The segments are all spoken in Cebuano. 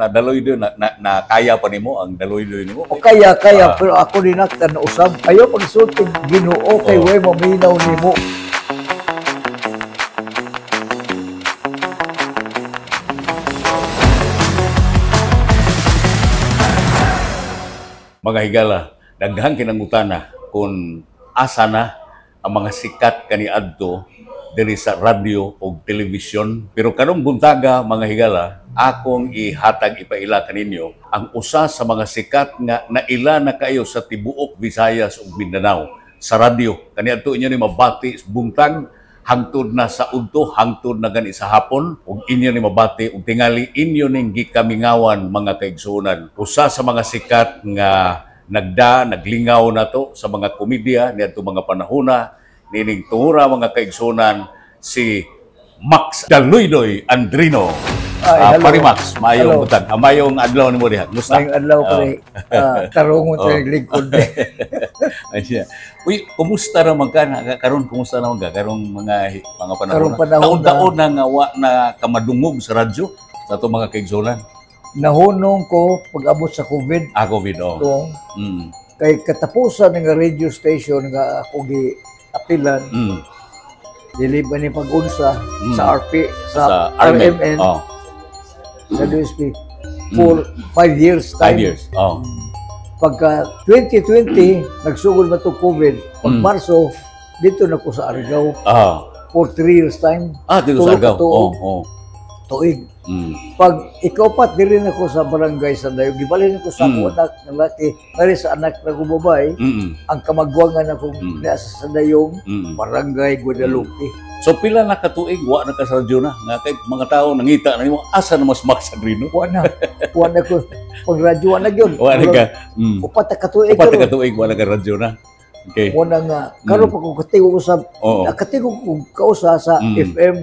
Na daloy na, na, na kaya pa nimo ang daloy nimo. O kaya kaya pero ako dinaktan na usab. Ayaw pagsulti Ginoo kay way maminaw nimo. Mga higala, daghang kinangutana kung asa na ang mga sikat kaniadto diri sa radyo o telebisyon. Pero karong buntaga, mga higala, akong ihatag ipaila kaninyo ang usa sa mga sikat nga naila na kayo sa tibuok Visayas ug Mindanao sa radyo. Kaniadto inyo ni mabati buntag hangtod na sa udto, hangtod na gani sa hapon, ug inyo ni mabati ug tingali inyo ning gikamingawan, mga kaigsuonan. Usa sa mga sikat nga nagda, naglingaw nato sa mga komedya niadto mga panahona nining tuhura, mga kaigsuonan, si Max Daluidoy Andrino. Ay, hello. Pare Max, maayong Hello. buntag. Maayong adlaw nimo diha. Musta? Maayong adlaw, pre. Tarungon oh. Lingkod. Ayan. Uy, kumusta ra man ka karon, kumusta na man ka karong mga panahon? Karong panahon. Taon-taon na nga wa na kamadungog sa radyo sa ato, mga kaigsuonan. Nahunong ko pag-abot sa COVID. Ah, COVID, oh. Tong kay katapusan ng radio station nga ako gi apilan, dili ba ni pag-unsa sa RP sa, Sa RMN. RMN sa DSP for 5 years time. 5 years. Oh. Pagka 2020 nagsugod ba itong COVID, pag Marso dito na ko sa Argao for 3 years time. Ah, dito sa Tulo ka Argao. tuig. Tuig. Pag ikaupat, diri na ko sa barangay sa Dayo. Gibalhin ko sa akong anak nga laki, ngari sa anak na ko babae, ang kamagwangan akong nasa sa Dayong, barangay Guadalupe. So pila na katuig wa na ka sa radyo na nga kay mga tao nangita na nimo, asa na mas Max Andrino? Wa na. Wa na ko. Pag radyo, wa na gyud. Wa na ka. 4 na katuig 4 na karon. katuig wa na ka radyo na. Okay. Mo na nga karon pa ko katigo ko sa katigo ko kausa sa FM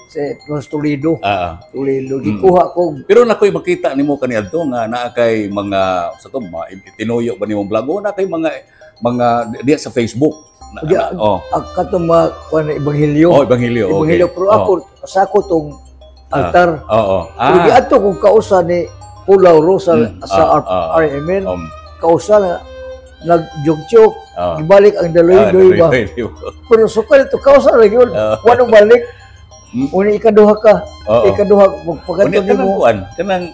sa Los Toledo. Toledo gikuha ko. Pero nakoy makita nimo kaniadto nga naa kay mga sa to mga tinuyo ba nimong vlog o naa kay mga diya sa Facebook. Na, oh. Ang katong mga kuan na ebanghelyo. Oh, ebanghelyo. Okay. Ebanghelyo pero ako sa ako tong altar. Pero giadto kong kausa ni Pulaw sa sa RMN. Kausa na nag-joke-joke, gibalik ang daloy-doy ba. Daloy-doy. Pero sukal ito, kausa ra gyud. Wa balik. Uni ikaduha ka. Ikaduha pagkato Unya kanang nimo. Kuan, kanang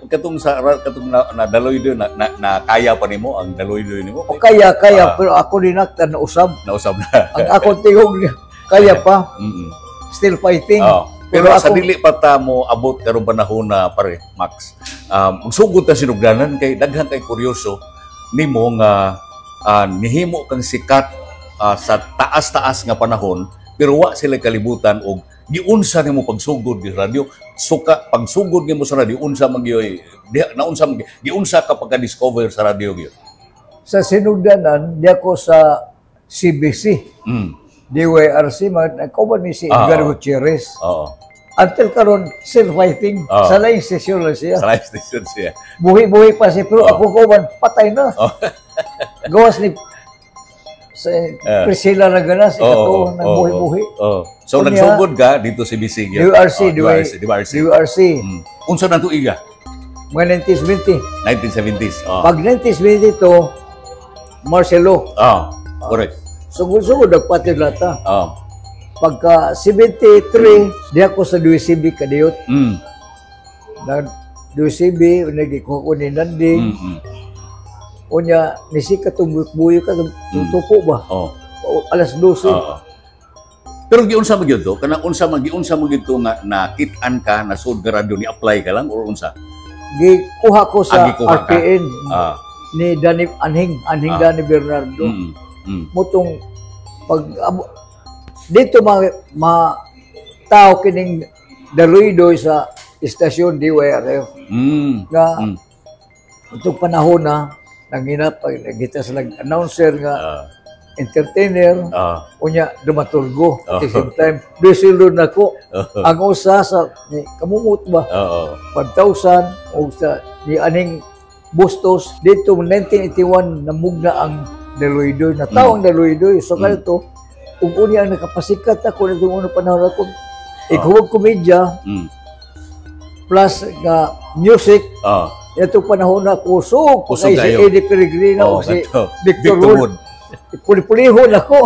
katong sa katong na daloy-doy na kaya pa nimo ang daloy-doy nimo. O kaya kaya pero ako dinaktan na usab. Nausab na. Ang akong tingog niya, kaya pa, still fighting. Oo. Pero, Pero sa dili pa ta mo abot karong panahon na, pare Max. Magsugod ta sinugdanan kay daghan kay kuryoso nimo nga nihimo kang sikat sa taas-taas nga panahon pero wa sila kalibutan og giunsa nimo pagsugod di radyo. Suka pagsugod nimo sa radyo, unsa man gyoy diha naunsa man giunsa ka pagka-discover sa radyo gyud? Sa sinugdanan, di ako sa CBC, DYRC, mga nagkauban ni si Edgar Gutierrez. Until karon still fighting. Sa laing session lang siya. Sa live station siya. Buhi-buhi pa siya. Pero ako kauban, patay na. Gawas ni sa Priscilla Raganas, ikato, nang buhi-buhi. Oo. So Unya, nagsugod ka dito sa CBC gyud. DYRC, Oh, DYRC, DYRC. DYRC. Unsa na tuiga? Mga 1970. 1970s. Oh. Pag 1972, Marcelo, Oh, correct. Sugod-sugod, nagpatid lata. Pagka 73, di ako sa DYCB kadiyot. Na DYCB, nagikuha ko ni Nanding. Unya, nisika tumubuyo ka, tutupo ba? Oh. O, alas 12. Oo. Pero giunsa man gyud to? Kanang unsa man giunsa man gyud to nga nakit-an ka na sud ka radyo, ni apply ka lang or unsa? Gikuha ko sa Ah, gikuha ka. RPN ni Danny Anhing, Anhing Danny Bernardo. Mutong pag dito ma tao kining daloy-doy sa istasyon DYRF nga itong panahon na nanginap pag nagita sa nag-announcer nga entertainer, unya dramaturgo at the same time. Bisilod na ko ang usa sa ni kamumot ba, 5,000 o sa ni Aning Bustos dito 1981 namugna ang Daloydoy na tao ang Daloydoy. So kanito ug unya ang nakapasikat ako nitong unang panahon ako ikaw komedya. Plus nga music. Ito panahon na kusog. Kusog Kay si kayo. Eddie Peregrino Oh, o si kato. Victor Wood. Wood. Puli-pulihon ako.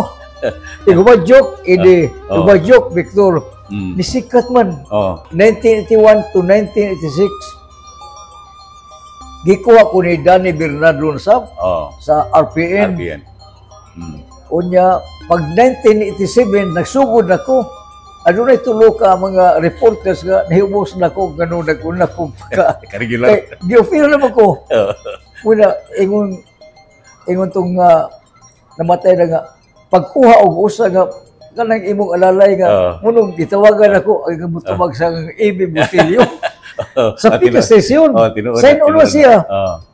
Igumadyok, Eddie. Igumadyok, Victor. Nisikat man. 1981 to 1986, gikuha ko ni Danny Bernardo sa sa RPN. RPN. Unya, pag 1987, nagsugod na ko. Adunay tulo ka mga reporters nga nahibos na ko ganun nag-una ko pagka Ka-regular. Kay gi-offer naman ko. Una, ingon ingon tong namatay na nga pagkuha og usa nga kanang imong alalay nga munong gitawagan ako ang mutubag sa AB Bustillo sa Pika Station. Oh, tinuod. Sign on Tinuod. siya.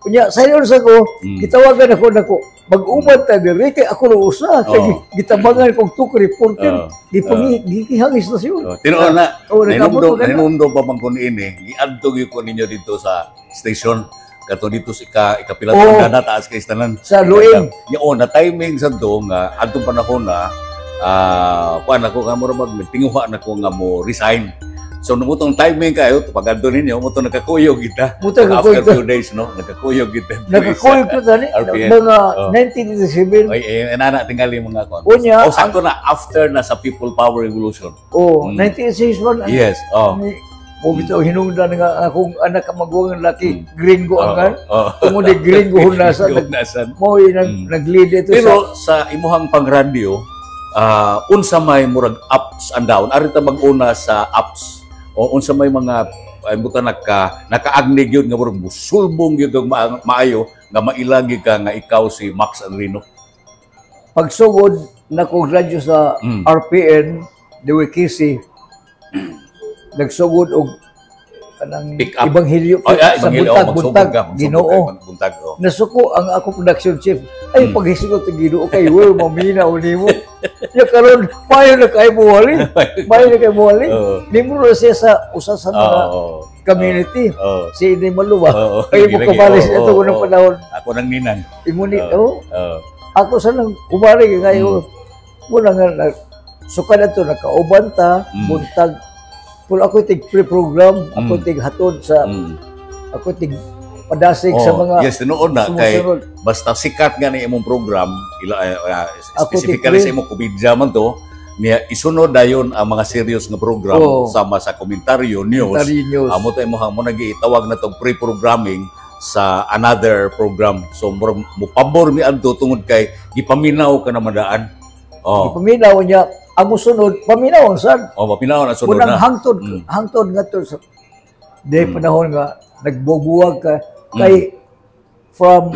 Unya, sign on sa ko, gitawagan ako nako. Mag-uban ta diri kay ako ro usa kay gitabangan kog tuko reporter. Gipangi gikihang istasyon. Oh, tinuod na. Oh, nagkamot Nahinumdum, ko na. Nahinumdum pa man ko niini. Giadto gyud ko ninyo dito sa station. Kato dito sa ikapila na taas kay tanan. Sa Luim. Ya, oh, na timing sa do nga adtong panahon na kuan ako nga mura mag tinguha na ko nga mo resign. So nung utong timing kayo pag adto ninyo mo to nagkakuyog kita. Muto After nagkakuyog. few days, no, nagkakuyog kita. Nagkakuyog ko tani RPN. mga 1987. Ay, eh, nana tingali mga kuan. Unya, Oh, sakto na after na sa People Power Revolution. Oh, 1961. Yes. Oh. Ni mo bitaw hinungdan nga akong anak ang maguwang laki, gringo ang kan. Tungod ni gringo hunasan, Hunasan. mo nag nag-lead ito sa Pero sa imuhang pangradyo, unsa may murag ups and down. Ari ta mag-una sa ups o unsa may mga ay buta nakaagni gyud nga murag musulbong gyud og maayo nga mailagi ka nga ikaw si Max Andrino. Pagsugod na ko radyo sa RPN DWKC, nagsugod og kanang Pick up. Ebanghelyo Ay, ay, sa Ebanghelyo, buntag, oh, magsugod buntag, ka, magsugod Ginoo. ka, buntag, oh. Nasuko ang ako production chief. Ay, paghisgot ng Ginoo kay will mamina o nimo. Ya karon payo na kay muwali. Payo na kay muwali. Miyembro na siya sa usa sa mga community. Si Inday Maluwa. Ay mo Lagi, kabalis ito kunang panahon. Ako nang ninang. Imo ni oh. Ako sa nang kumari kayo. Muna nga suka na to nakauban ta buntag. Pero ako tig pre-program, ako tig hatod sa ako tig padasig sa Oh, mga yes, tinuod na kay sumusunod. Basta sikat nga ni imong program ila, Ako specifically tig sa imong komedya man to niya, isunod dayon ang mga serious nga program sama sa komentaryo, news. Komentaryo, news. Amo to imong mo nagitawag na tong pre-programming sa another program, so murag mopabor mi adto tungod kay gipaminaw ka na madaan. Oh. Paminaw niya, ang musunod, paminaw ang sad. Oh, paminaw na sunod Unang na. hangtod, hangtod nga to sa di panahon nga nagbubuwag ka kay from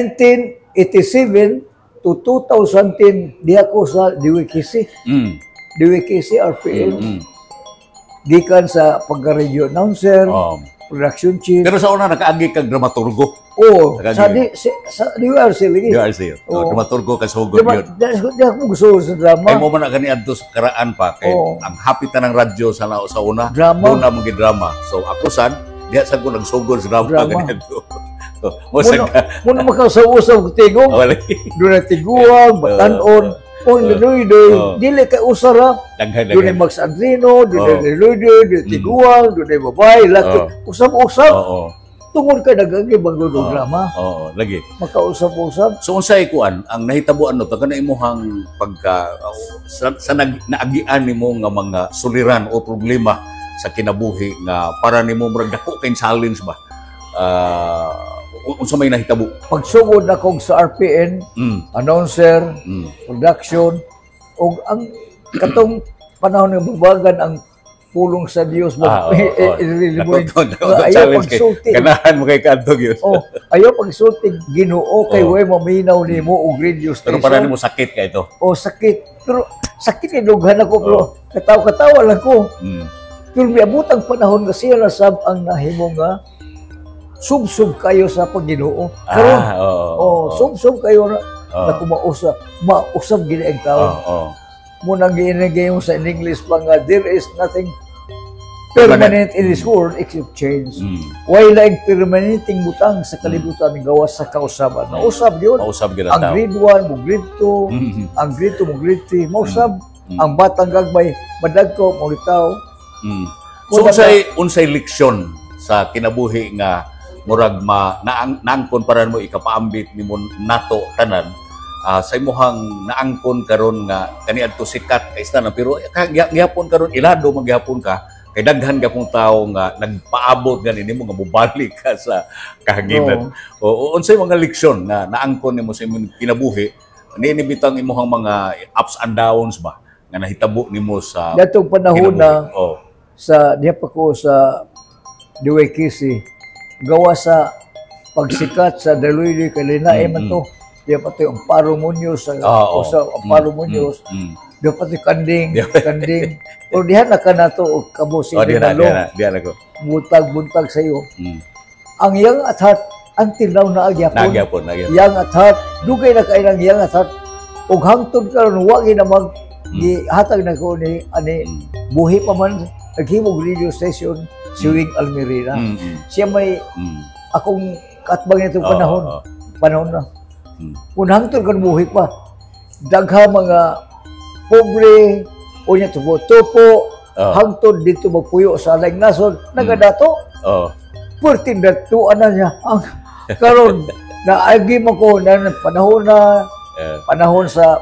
1987 to 2010 di ako sa DWKC. DWKC RPN. Gikan sa pagka-radio announcer, production chief. Pero sa una nakaagi kag dramaturgo. Oh, Nakaagi. sa di si, sa DWRC lagi. DRC. Oh, dramaturgo ka sugod Di ba, yun. di ako gusto sa drama. Kay mo man na gani adto sa karaan pa kay ang hapit na ng radyo sa una. Drama. Doon na mong drama. So ako sad diha sad ko nagsugod sa drama Drama. gani adto. Mo sad Muna, ka. muna makausap-usap og tigong. Wala. Doon na tiguang, batanon, o Liloydoy, dili kay usara. Daghan Doon ay daghan. Max Andrino, doon ay Liloydoy, doon ay tiguang, doon ay babae, laki. Usap-usap. Tungod kay nagagi bang drama, Oo, lagi. makausap-usap. So unsay kuan ang nahitabuan no taga na imuhang pagka sa naagian nimo nga mga suliran o problema sa kinabuhi nga para nimo murag dako kay challenge ba? Unsa may nahitabo? Pagsugod akong sa RPN, announcer, production, ug ang katong panahon nga bubagan ang pulong sa Dios Ah, oo, oo. Dako to Ayaw challenge kay pagsulti. ganahan mo kay kadto gyud. Oh, ayaw pagsulti Ginoo kay way maminaw nimo og radio Pero station. para nimo sakit kay ito. Oh, sakit. Pero sakit kay dughan ako pero katawa-katawa lang ko. Pero miabot ang panahon nga siya na sab ang nahimo nga sub-sub kayo sa pagginoo. Karon, Ah, oo. oh, sub-sub kayo na, na kumausap, mausap gini ang tao. Oo. Munang giinagay mo sa in English pa nga, there is nothing permanent in this world except change. Way laing permanenteng butang sa kalibutan gawas sa kausaban. Nausab yun. Mausab gyud ang Ang tao. grade 1 mo grade 2, ang grade 2 mo grade 3, mausab. Ang batang gagmay, madagko, maulitaw. So unsay leksyon sa kinabuhi nga murag ma naangkon para mo ikapaambit nimo nato tanan, sa imuhang naangkon karon nga kaniadto sikat kay na, pero gihapon karon ilado man gihapon ka kay daghan gapong tawo nga nagpaabot gani nimo nga mobalik ka sa kahanginan? O unsay mga leksyon nga naangkon nimo sa imong kinabuhi niini bitang imuhang mga ups and downs ba nga nahitabo nimo sa Datong panahon na sa diha pa ko sa DYKC, gawa sa pagsikat sa Daloy kay linae man to. Diha pa to Amparo Munoz sa o sa Amparo Munoz. Diha pa to kanding, kanding. Pero diha na ka nato og kamo si Oh, diha na, Nalo, diha na, diha na ko. Buntag-buntag sa iyo. Ang Young at Heart until now naa gyapon. Nagyapon, nagyapon. Young at Heart, dugay na kay ng Young at Heart. Ug hangtod karon wa gyud na mag gihatag na ko ni ani buhi pa man, naghimog radio station si Wing Almerina. Siya may akong katbang nitong panahon. Panahon na. Kung hangtod karon buhi pa, dagha mga pobre o niya tubo-tupo, hangtod dito magpuyo sa laing nasod, nagadato. Perting datuan na niya. Ang karon naagi mo ko na panahon na panahon sa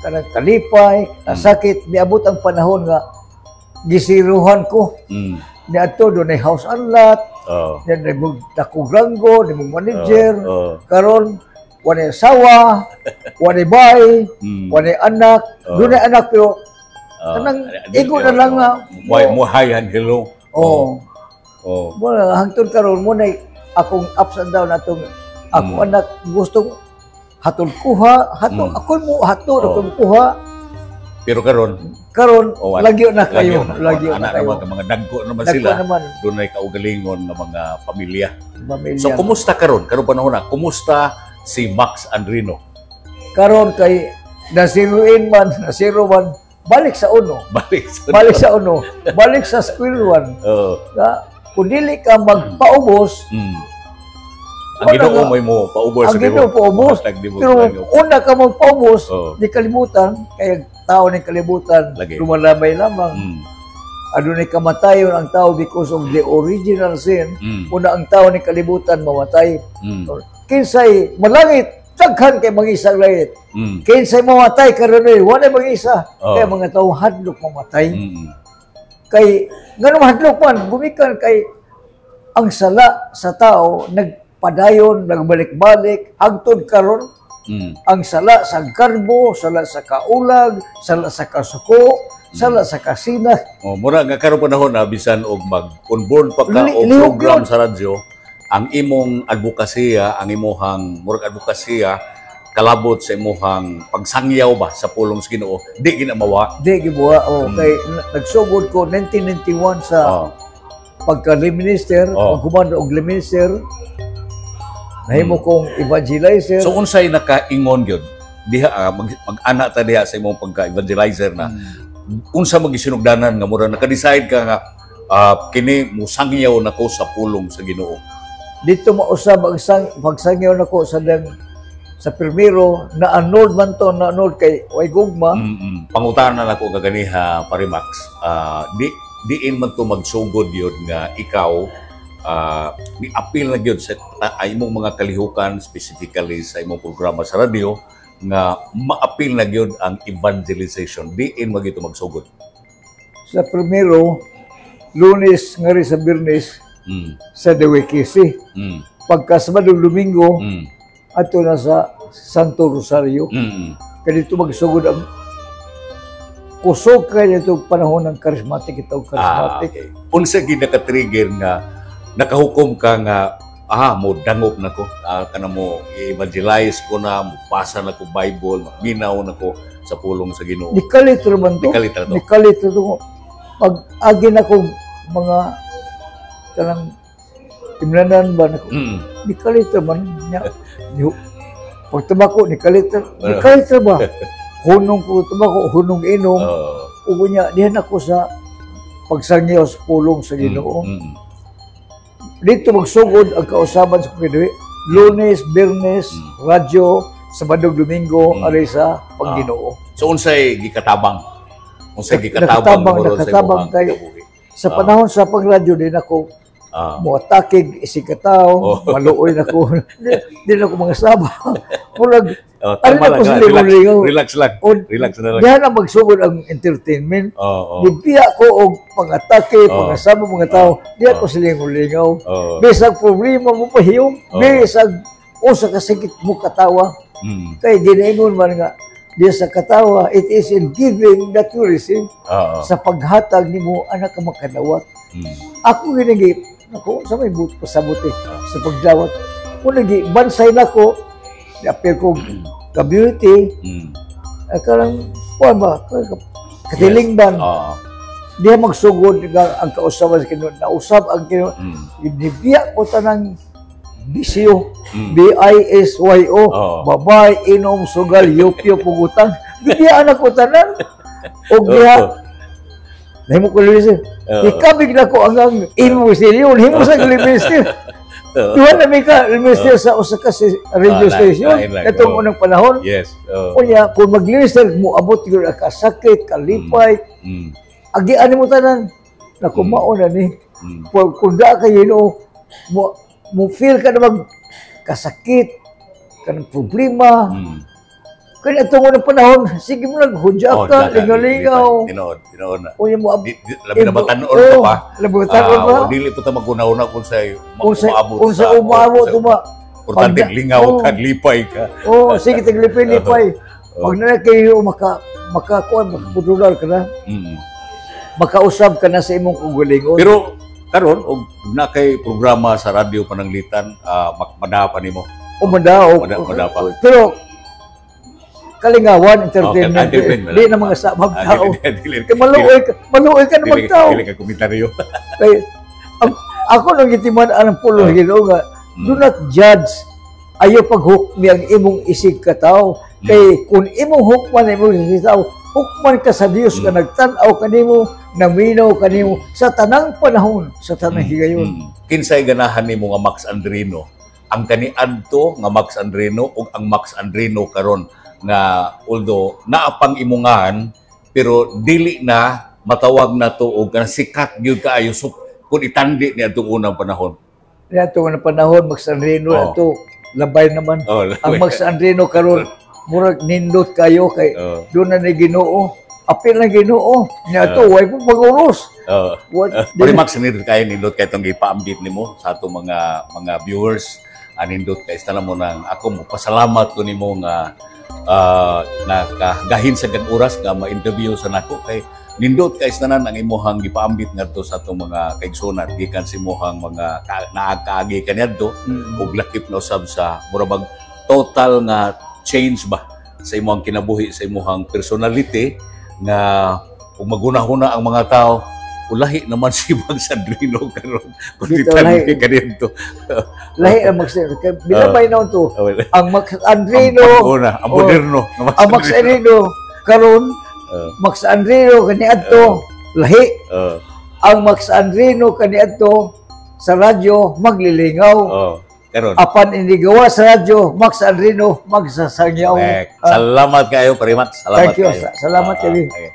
kanang kalipay, kasakit, miabot ang panahon nga gisiruhan ko. Niadto doon ay house and lot, niya nagdakog ranggo, ni mong manager. Karon walay asawa, walay bay, walay anak, doon ay anak pero kanang igo na lang nga. Mo hi and hello. Oh. Mo hangtod karon mo na akong ups and down atong ako anak gustong hatol kuha, hatol ako mo hatol, ako mo kuha. Pero karon Karon oh, lagyo na kayo, lagyo na, lagyo na anak kayo. Naman, mga dagko naman Dagko sila. Naman. Doon ay kaugalingon nga mga pamilya. Pamilya. So kumusta karon? Karon panahon na, kumusta si Max Andrino? Karon kay na-zero in man, na-zero man, balik sa uno. Balik sa Balik sa uno, balik sa square one. Na kung dili ka magpaubos, Ang Wala Ginoo nga. mo'y mo paubos. Ang Ginoo paubos. Pero una ka magpaubos, di kalibutan, kaya tao ng kalibutan, Lagi. lumalamay lamang. Adunay kamatayon ang tao because of the original sin. Una ang tao ng kalibutan mamatay. Kinsay malangit, daghan kay mga isang langit. Kinsay mamatay karon ay wala mga isa. Kaya mga tao hadlok mamatay. Kay ngano hadlok man gumikan kay ang sala sa tao nagpadayon, nagbalik-balik hangtod karon, ang sala sa garbo, sala sa kaulag, sala sa kasuko, sala sa kasina. Oh, mura nga karon panahon na bisan og mag on board pa ka og lihok program yun. Sa radyo, ang imong advokasya, ang imuhang murag advokasya kalabot sa imuhang pagsangyaw ba sa pulong sa Ginoo, di ginamawa. Di gibuha oh, kay nagsugod ko 1991 sa pagka lay minister, paghuman og lay minister, nahimo kong evangelizer. So unsay nakaingon gyud diha, mag-ana ta diha sa imong pagka-evangelizer na, unsa magisinugdanan nga mura naka-decide ka nga kini musangyaw nako sa pulong sa Ginoo? Dito mausab ang pagsangyaw nako sa dang sa primero na annulled man to, na annulled kay way gugma. Pangutana nako kaganiha, Pare Max, di diin man to magsugod yun nga ikaw ni appeal na gyud sa imong mga kalihukan, specifically sa imong programa sa radyo, nga maapil na gyud ang evangelization? Diin man gyud to magsugod? Sa primero, Lunes ngari sa Biyernes sa DWKC. Pagka Sabado, Domingo, ato na sa Santo Rosario. Kaya dito magsugod ang kusog kay dito panahon ng charismatic ito, charismatic. Ah, okay. Unsa gid naka-trigger nga nakahukom ka nga mo dangop na ko, kana mo evangelize ko na, mo basa na ko Bible, minaw na ko sa pulong sa Ginoo? Nikalit man to. Nikalit ra to. Nikalit to. Pag agi na ko mga kanang imnanan ba nako. Nikalit man niya. Pag tabako nikalit, nikalit ba? Hunong ko tabako, hunong inom. Ug niya dihan ako sa pagsangyaw sa pulong sa Ginoo. Dito magsugod ang kausaban sa kinabuhi. Lunes, Biyernes, radyo, Sabado, Domingo, aray sa pagginoo. So unsay gikatabang? Unsay gikatabang Nakatabang, mo ron sa nakatabang imong kayo. kinabuhi? Sa panahon sa pagradyo din ako mo atake isig katao, maluoy na ko. Di na ko mga saba. Murag Oh, ano tama na ko lang, sa ah. Relax, lingaw-lingaw. Relax lang. O, Relax na lang. diha na magsugod ang entertainment. Oo. Dibiya ko og pang-atake, Oo. pangasaba mga tao. Diha ko sa lingaw-lingaw. Bisag problema mo pahiyom, bisag usa ka sakit mo katawa. Kay ginaingon man nga diya sa katawa, it is in giving that you receive. Sa paghatag nimo anak ka makadawat. Ako ginagi, ako sa may but pasabot eh, sa pagdawat. Kung nagi bansay nako, apil ko community, karang kuan ba, katilingban. Diha magsugod nga ang kausaban sa Ginoo, nausab ang Ginoo. Nibiya ko tanang bisyo. BISYO. Babay, inom, sugal, yupyo, pugutang. Bibiyaan ako tanan. Og diha, nahimo ko limisir. Ikabig na ko ang imo silyon. Himo sa limisir. Duha na mi ka limisir sa usa ka radio station. Lain lang, Katong unang panahon. Unya, kung maglimisir, mo abot yun ang kasakit, kalipay, agian mo tanan. Naku, mao na ni. Kung da kayo, no, mo feel ka na mag kasakit, kanang problema. Kaya itong unang panahon, sige mo lang, hudya Oh, ka, daga, lingaw-lingaw. Tinuod, tinuod na. Unya mo, Labi na batanon ka pa. Labi batanon pa. Oh, dili pa ta maguna-una kung sa umaabot Kung sa umaabot, Importante, lingaw ka, lipay ka. Oh, sige, taglipay-lipay. Pag na kayo makakuan, makakudular ka na, makausab ka na sa imong kaugalingon. Pero karon og na kay programa sa Radyo Pananglitan, madapa nimo? Umanda, o, Mada pa. Pero kalingawan, entertainment. Okay, entertainment. Di na mga sabag tao. Dili, Kay maluoy ka na magtao. Dili ka komentaryo. Kay, ako nang gitiman ang pulo Ginoo nga, do not judge, ayo paghukmi ang imong isig katao. Kay kung imong hukman ang imong isig katao, hukman ka sa Dios nga nagtan-aw kanimo, naminaw kanimo sa tanang panahon, sa tanang higayon. Kinsay ganahan nimo nga Max Andrino? Ang kaniadto nga Max Andrino ug ang Max Andrino karon nga although naa pang imungahan pero dili na matawag na to og kanang sikat gyud kaayo so kung itandi ni adtong unang panahon? Niadto nga panahon, Max Andrino ato labay naman. Ang Max Andrino karon murag nindot kayo kay doon na ni Ginoo. Apil na Ginoo. Niadto way po pag-uros. What? Pero Max, nindot kayo, nindot kay itong gipaambit nimo sa atong mga viewers. Nindot kay tanan mo nang ako mo pasalamat ko nimo nga nakagahin sa gan oras nga ma-interview sa nako kay nindot kay tanan ang imuhang gipaambit ngadto sa atong mga kaigsunan gikan sa imuhang mga naagkaagi kaniadto ug lakip na usab sa mura bag total nga change ba sa imong kinabuhi, sa imong personality nga kung magunahuna ang mga tao, ulahi naman si Max Andrino karon kung Dito, itandi lahi. kaniadto. Lahi ang Max Andrino. Kay binabay na to. Oh, well, Ang Max Andrino, ang una, ang moderno nga Max ang Max Andrino karon, Max Andrino kaniadto lahi. Ang Max Andrino kaniadto sa radyo maglilingaw. Oh, karon. Apan inigawa sa radyo, Max Andrino magsasangyaw. Correct. Salamat kayo, Pare Max. Salamat Thank you. kayo. Salamat kayo. Okay.